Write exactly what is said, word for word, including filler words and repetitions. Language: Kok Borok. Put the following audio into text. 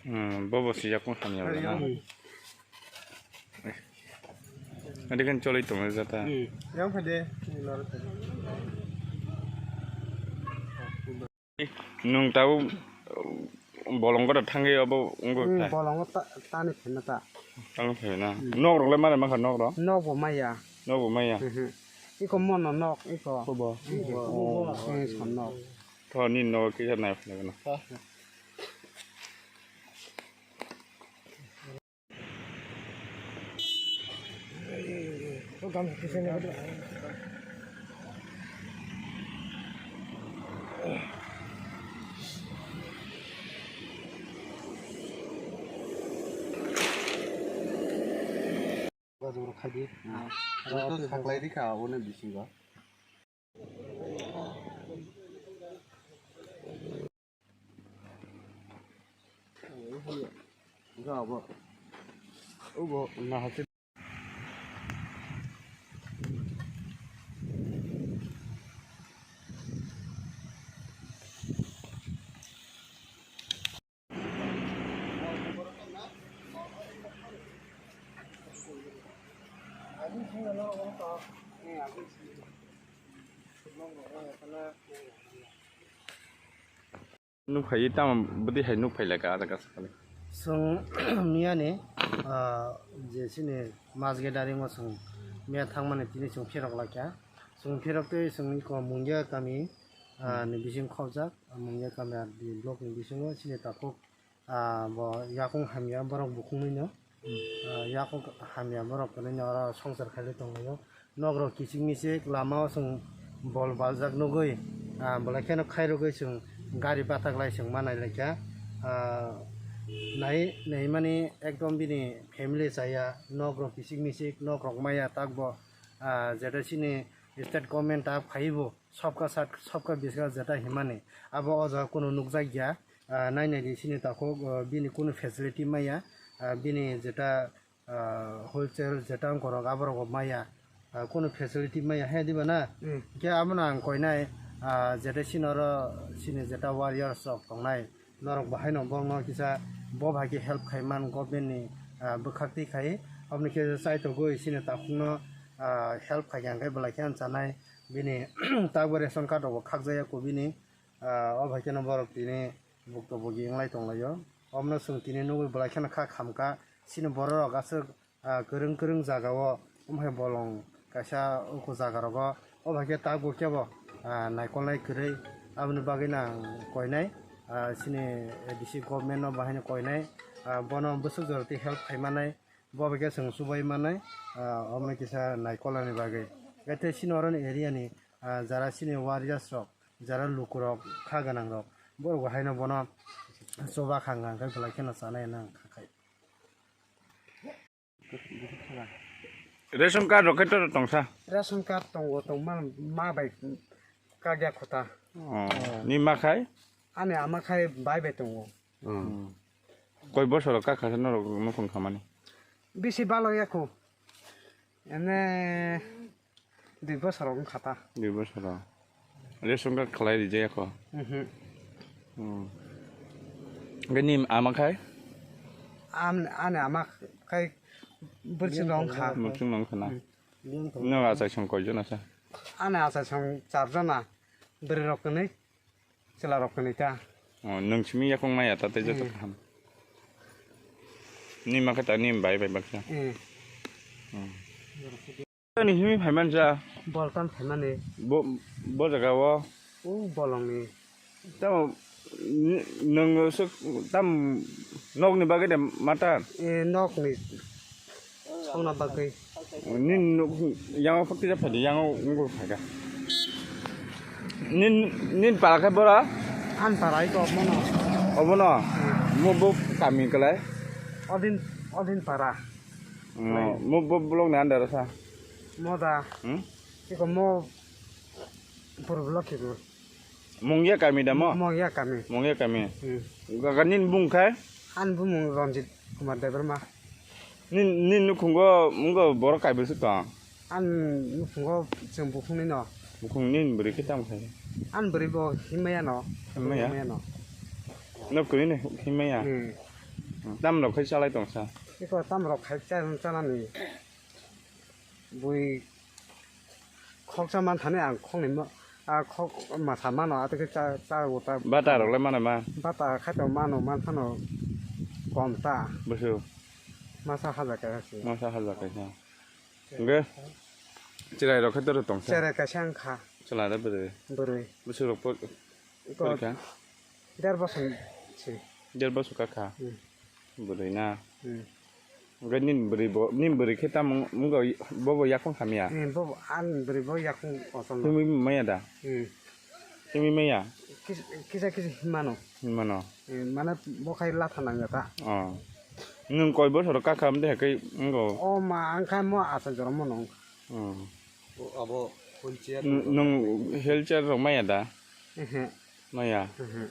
Hmm, bobo si yakung hamya wala na. Hmm. Adi kan choli tong jata. Hmm. Yang phai de. Nung tau bolong gora thangwi abo wngwi Hmm, phai. Bolongo ta-, tani phai na ta. Tang phai na. Hmm. Nok rok le mare makha nok rok. Nok bo maya. Nok bo maya. Mhm. Iko mono nok iko. Bobo. Iko. Oh. Eh, son nok. To ni nok kisa nai phai na. Saklai rikha aboni bisingo. Nuk phai tamo bwdwi hai nuk phai laka ah jaga sakali. Chwng miyani, ah, je chini mas gathering o chwng miya thangmani tini chwng phirok laikha. Chwng phirok tei chwng iko Mungia kami, ah, ni bising khobjak, Mungia kami R D block ni bisingo chini takhuk, ah, bo yakung hamya borok bukhungni no. Ah, yakung hamya borok kwrwino oro songsar khailai tonglaio. Nokrok kichik michik lamao chwng bol baljak nugwi, ah, belai kheno khairogwi chwng gari batak lai chwng ma nailaikha. Ah, nai, naimani ekdom bini family chaya, nokrok kichik michik, nokrok maya takbo, ah, jeta chini state government ta phaibo, sabka sat, sabka biswas jeta himani, abo o jaga kunu nukjakya. Ah, nai nai di chini takhuk, ah, bini kunu facility maya, ah, bini jeta, ah, wheelchair jeta wngkorok aborok bo maya, ah, kunu facility maya he diba na? Hmm. Khe abono ang koinai, ah, jeta chini oro chini jeta warriors rok tongnai, norok bahaino bongno kisa bo bai khe help khai man government ni, ah, bwkhak twi khai, aboni khe chaitogwi chini takhukno, ah, help khai khe ang khe belai khe ang chanai bini takbo ration card rok bo khakjaya kubini. Ah, o bai kheno borok tini bukto bogi wnglai tonglaio. Omono chwng tini nugwi belai kheno kha khamkha. Chini borok aswk, ah, kwrwng kwrwng jagao, omo hai bolong kaisa uku jaga rogo. O bai khe tabuk kebo, ah, naikolnai kwrwi. Aboni bagwino ang koinai, ah, chini A D C government no bahaino koinai, ah, bono bwswk jora twi help khai manai. Bo bai khe chwng chubai manai, ah, omo kisa naikolnani bagwi. Tei chini oroni area ni, ah, jara chini warriors rok, jara lukurok, kha gwnangrok, borok bo haino bono chuba kha wngkha hwnkhe belai kheno chanai hwnwi ang kha khai. Ration card rok khe to tongsa? Ration card tongo, tongma ma bai kagya kho ta. Oh, ni ma khai? Ani ama khai bai bai tongo. Hmm. Koi bosoro kha kha norok nukhung khamani? Bisi balo ya kho. Ene dui bosoro wngkha ta. Dui bosoro. Ration card khlai rijaya kho. Mhm. Hmm. Gani ama khai? Am, ani ama khai bwrwsing rok wngkha. Bwrwsing rok wngkha na? Hmm. Nwng achai song koi jona sa? Ani achai song char jona. Bwrwi rok kwnwi. Chwla rok kwnwi ta. Oh, nwng simi yakung maya ta tei joto Hmm. kaham. Ni ma khe ta ni bai bai baksa. Hmm. Hmm. Ni himi phaiman sa. Boltan phaimani. Bo, bo jaga o. O bolongni. Tamo, ni-, nwng suk tam nokni bagwi de mata? Eh, nokni. Songna bagwi. Nin nuk-, yango phak tija phaidi, yango wngbo phaida. Nin, nin para khe bora? An para iko obono. Obono? Hmm. Mo bo kami kalai? Odin, Odin para. Mo, mo bo block ni under sa? Moda. Hmm? Iko mo pur block iko. Mungya kami da mo? Mungya kami. Mungya kami. Hmm. Gaga nin bung khai? An bumung Ranjit Kumar Debbarma. Nin, nin nukhungo mungo borok kaibrwi se tong? An nukhungo chwng bukhungni no. Bukhung nin bwrwi khe tamo khai? An bwrwi bo himaya no. Himaya? Himaya no. Nok kwrwi ni himaya? Hmm. Tam rok khai chalai tong sa. Iko tam rok khai cha-, chanani. Bui khoksa man thani ang khokni ma-, a khok masa mano, atwkhe cha, cha o ta. Bata rok le mano ma? Bata khai to mano, man phano kom ta. Busu. Masa haja khe hasi. Masa haja khe sa. Hwnkhe cherai rok khai to tong sa. Cherai kaisa wng kha. Chwla re bwrwi. Bwrwi. Busu rok po-, iko porikha. Der bosor si. Der bosor ka kha. Hmm. Bwrwi na. Hmm. Hwnkhe nini bwrwi bo, nini bwrwi khe tamo wng-, wngkha, bobo yakung hamya? Hmm, bobo, ani bwrwi bo yakung kochol no. Tumi maya da? Hmm. Tumi maya? Kis-, kisa kisa himano. Himano? Hmm, mane bo khai latha nangya ta. Oh. Nwng koi bosor ka kha, amtwi hai khe wngkha? O ma, ang kha mo achai jormo no wngkha. Hmm. O abo wheelchair. N-, nwng wheelchair rok maya da? Ehe. Maya? Ehe.